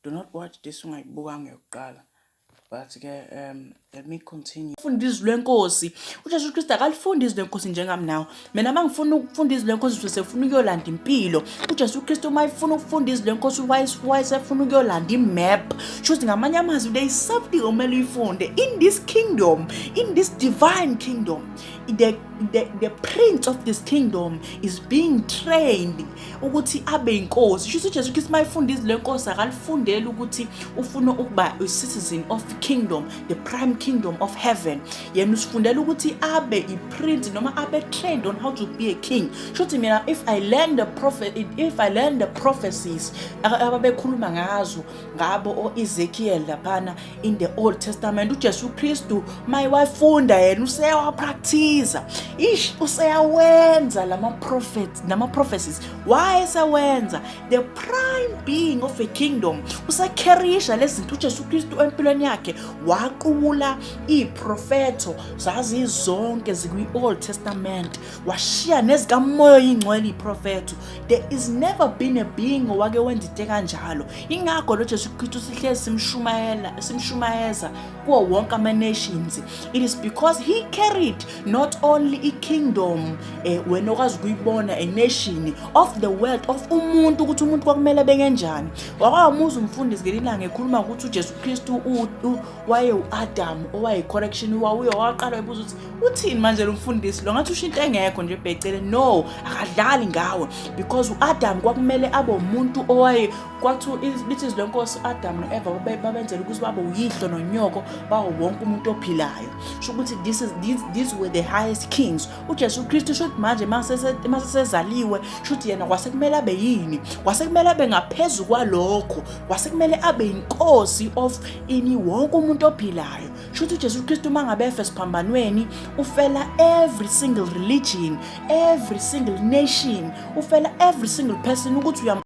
Do not watch this ungayibukanga yokuqala. But-ke let me continue. Funda izwi lenkosi. UJesu Kristu akalifundi izwi lenkosi njengami nawe. Mina uma ngifuna ukufunda izwi lenkosi ngisuke sefuna ukuyolanda impilo. UJesu Kristu uma efuna ukufunda izwi lenkosi wayesefuna ukuyolanda i-map. Shuthi ngamanye amazwi there is something omele uyifunde in this kingdom, in this divine kingdom. The prince of this kingdom is being trained ukuthi abe inkosi. Shuthi uJesu Kristu uma efunda izwi lenkosi akalifundeli ukuthi ufuna ukuba a citizen of the kingdom, the prime kingdom of heaven. Yena usifundela ukuthi abe i-prince noma abe trained on how to be a king. Shuthi mina if I learn the prophecies ababekhuluma ngazo ngabo o-Ezekiel laphana in the Old Testament, uJesu Kristu mayewafunda yena useyawapractice, ish, useyawenza lama prophets nama prophecies wayesewenza. The prime being of a kingdom usecarryisha lezi zinto. UJesu Kristu empilweni yakhe waqubula iprofetho zazizonke zikwi-Old Testament, washiya nezikamoya oyingcwele iprofetho. There is never been a being owake wenza into kanjalo. Ingakho lo Jesu Kristu sihlezi simshumayela, simshumayeza kuwo wonke ama-nations. It is because he carried not only i-kingdom, wena okwazi ukuyibona, a nation of the world of umuntu, ukuthi umuntu kwakumele bengenjani. Wakwamuza umfundisi ngelinye ilanga ekhuluma ukuthi uJesu Kristu waye u-Adam owaye-correction, wawuye waqala wayibuza ukuthi uthini manje lo mfundisi lo, ngathi usho into engekho nje bhecele. No, akadlali ngawe, because u-Adam kwakumele abe umuntu owaye kwathu lithi izwi lenkosi u-Adam no-Eva babenzela ukuthi babe uyihlo nonyoko bawo wonke umuntu ophilayo. Sho ukuthi this is these were the highest kings. UJesu Kristu sho ukuthi manje masesezaliwe, sho ukuthi yena kwasekumele abe yini? Kwasekumele abe ngaphezu kwalokho, kwasekumele abe inkosi of ini? Wonke umuntu ophilayo. Sho ukuthi uJesu Kristu uma ngabe efe esiphambanweni ufela every single religion, every single nation, ufela every single person ukuthi uyam